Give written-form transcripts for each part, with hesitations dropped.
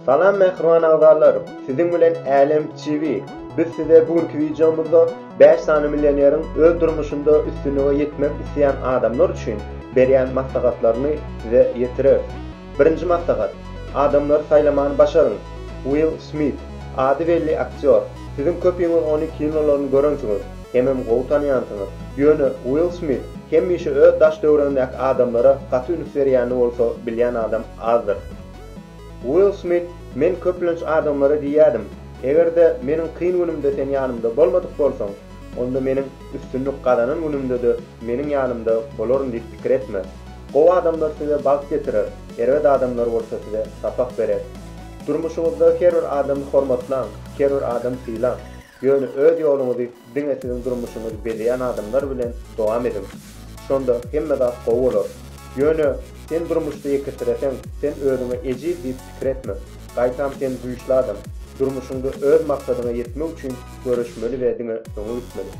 Salam mähriban agzalar! Siziň bilen Älem TV. Biz size bu günki wideomyzda 5 sany millioneriň öz durmuşynda üstünlige ýetmek isleýän adamlar üçin berýän maslahatlaryny size ýetireris. Birinji maslahat, Adamlary saýlamany başaryň. Uill Smit, ady belli aktýor. Siziň köpiňiz ony kinolaryny görensiňiz, hemem gowy tanaýansyňyz. Ýöne Uill Smit hemişe öz daş-töweregindäki adamlara gaty üns berýänini bolsa bilýän adam azdyr. Uill Smit, Men köplenç adamlara diýýädim, eger-de meniň kyn günümde sen ýanymda bolmadyk bolsaň, onda meniň üstünlik gazanan günümde-de meniň ýanymda bolaryn diýip pikir etme. Gowy adamlar size bagt getirer, erbet adamlar bolsa size sapak berer. Durmuşyňyzda her bir adamy hormatlaň, her bir adamy sylaň. Ýöne öz ýoluňyzy diňe siziň durmuşyňyzy bezeýän adamlar bilen dowam ediň. Şonda hemme zat gowy bolar. Ýöne sen durmuşda ýekesireseň, sen özüňe ejiz diýip pikir etme. Gaýtam sen güýçli adam. Durmuşyňda öz maksadyňa ýetmek üçin göreşmeli we diňe öňe gitmeli.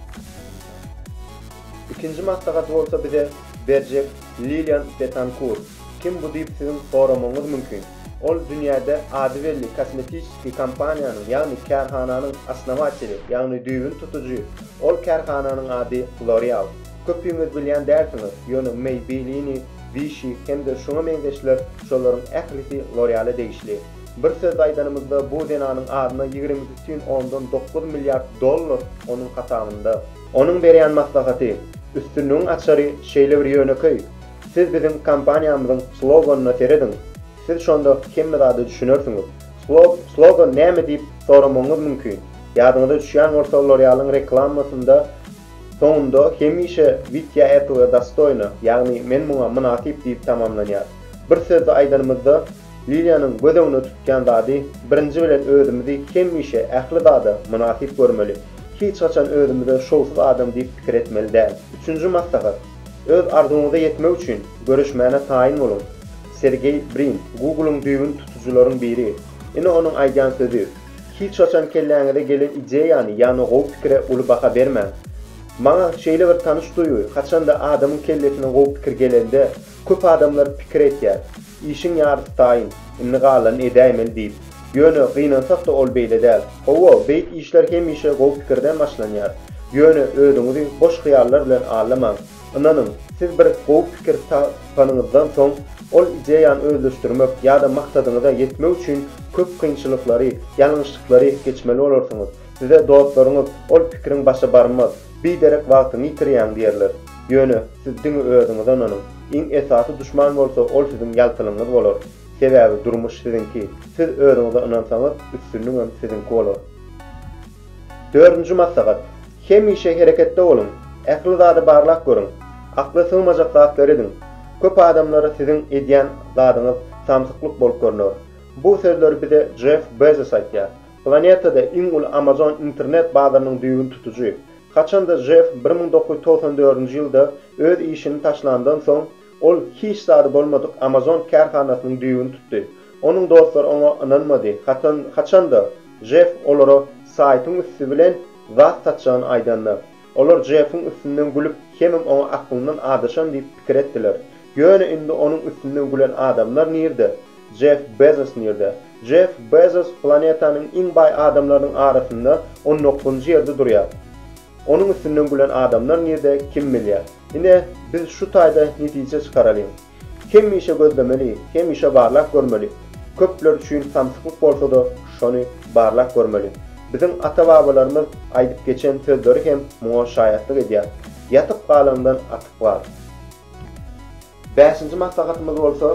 Ikinji maslahaty bolsa bize berjek Lilian Betankur. Kim bu diýip siziň soramagyňyz mümkin. Ol dünýäde ady belli kosmetiçeskiý kompaniýanyň, ýagny kärhananyň osnowateli, ýagny düýbüni tutujy. Ol kärhananyň ady L'Oreal. Köpüňiz bilýän dälsiňiz, ýöne Maybelline, Vichy hem-de şuňa meňzeşler şolaryň ählisi L'Oreal-a degişli. Bir sözde aýdanymyzda bu zenanyň adyna 20,9 milliard dollar onuň hasabynda. Onuň berýän maslahaty, Üstünligiň açary şeýle bir ýönekeý, siz biziň kompaniýamyzyň sloganyna serediň, siz şonda hemme zada düşünersiňiz. Slogan näme diýip soramagyňyz mümkin. Ýadyňyza düşýän bolsa L'Oreal-yň reklamasynda soňunda hemişe Ведь я этого достойна, ýagny men muňa mynasyp diýip tamamlanýar. Bir sözde aýdanymyzda, Liliýanyň göz öňünde tutýan zady, birinji bilen özümizi hemişe ähli zada mynasyp görmeli. Hiç haçan özümize şowsuz adam diýip pikir etmeli däl. Üçünji maslahat, Öz arzuwyňyza ýetmek üçin göreşmäne taýyn boluň. Sergeý Brin, Google-yň düýbüni tutujylaryň biri. Ine onuň aýdýan sözi, Hiç haçan kelläňize gelen ideýany ýa-da gowy pikire uly baha bermäň. Maňa şeýle bir tanyş duýgy, haçanda adamyň kellesine gowy pikir gelende, köp adamlar pikir etýär. Işiň ýarysy taýyn, indi galanyny edäýmeli diýip. Ýöne, gynansak-da ol beýle däl. Hawa, beýik işler hemişe gowy pikirden başlanýar. Ýöne özüňizi boş hyýallar bilen aldamaň. Ynanyň, siz bir gowy pikir tapanyňyzdan soň, ol ideýany özleşdirmek ýa-da maksadyňyza ýetmek üçin köp kynçylyklary, ýalňyşlyklary geçmeli bolarsyňyz. Size dostlaryňyz ol pikiriň başa barmaz, biderek wagtyňy ýitirýäň diýerler. Ýöne, siz diňe özüňize ynanyň. Iň esasy duşman bolsa ol siziň ýaltalygyňyz bolar. Sebäbi durmuş siziňki. Siz özüňize ynansaňyz, üstünligem siziňki bolar. Dördünji maslahat. Hemişe hereketde boluň. Ähli zady barlap görüň. Akla sygmajak zatlary ediň. Köp adamlara siziň edýän zadyňyz samsyklyk bolup görner. Bu sözleri bize Jeff Bezos aýtýar. Planetada iň uly Amazon internet bazarynyň düýbüni tutujy. Haçanda Jeff 1994-nji ýylda öz işini taşlandan soň, ol hiç zady bolmadyk Amazon kärhanasynyň düýbüni tutdy. Onuň dostlary oňa ynanmady, haçanda Jeff olara saýtyň üsti bilen zat satjagyny aýdanda. Olar Jeffiň üstünden gülüp hemem oňa aklyndan azaşan diýip pikir etdiler. Ýöne indi onuň üstünden gülen adamlar nirde? Jeff Bezos nirde? Jeff Bezos planetanyň iň baý adamlarynyň arasynda on dokuzynjy ýerde durýar. Onuň üstünden gülen adamlar nirde, kim bilýär. Ine, biz şu taýda netije çykaralyň. Hemişe gözlemeli, hemişe barlap görmeli. Köpler üçin samsyklyk bolsa-da, şony barlap görmeli. Biziň ata-babalarymyz aýdyp geçen sözleri hem muňa şaýatlyk edýär, Ýatyp galaňdan atyp gal. Bäşinji maslahatymyz bolsa,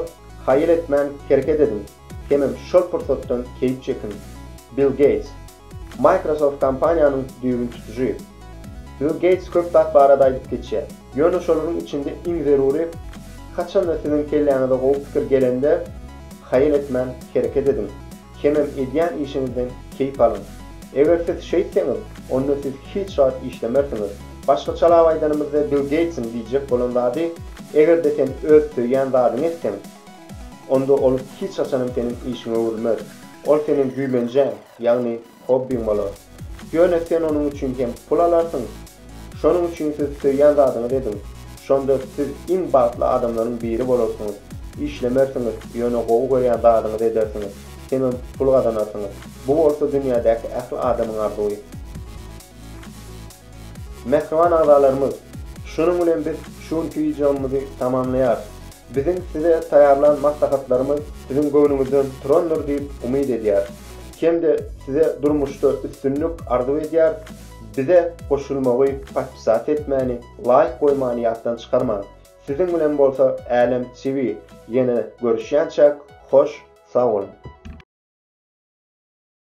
haýal etmän hereket ediň hemem şol pursatdan keýp çekiň. Bill Geýts, Microsoft kompaniýanyň düýbüni tutujy. Bill Geýts köp zat barada aýdyp geçýär. Ýöne şolaryň içinde iň zerury, haçanda siziň kelläňize gowy pikir gelende, haýal etmän hereket ediň. Hemem edýän işiňizden keýp alyň. Eger siz şeýtseňiz, onda siz hiç wagt işlemersiňiz. Başgaçalap aýdanymyzda Bill Geýtsiň diýjek bolan zady, eger-de sen öz söýýän zadyňy etseň, onda ol hiç haçanam seniň işiňe öwrülmez. Ol seniň güýmenjäň, ýagny hobbiň bolar. Ýöne sen onuň üçin hem pul alarsyň. Şonuň üçin siz söýýän zadyňyzy ediň. Şonda siz iň bagtly adamlaryň biri bolarsyňyz. Işlemersiňiz, ýöne gowy görýän zadyňyzy edersiňiz. Hemem pul gazanarsyňyz. Bu bolsa dünýädäki ähli adamyň arzuwy. Mähriban agzalarymyz, şunuň bilen biz şu günki wideomyzy tamamlaýarys. Biziň size taýýarlan maslahatlarymyz siziň göwnüňizden turandyr diýip umyt edýäris. Hem-de size durmuşda üstünlik arzuw edýäris. Bize goşulmagy, podpisat etmäni, laýk goýmany ýatdan çykarmaň. Siziň bilen bolsa Älem TV ýene görüşýänçäk hoş sag boluň.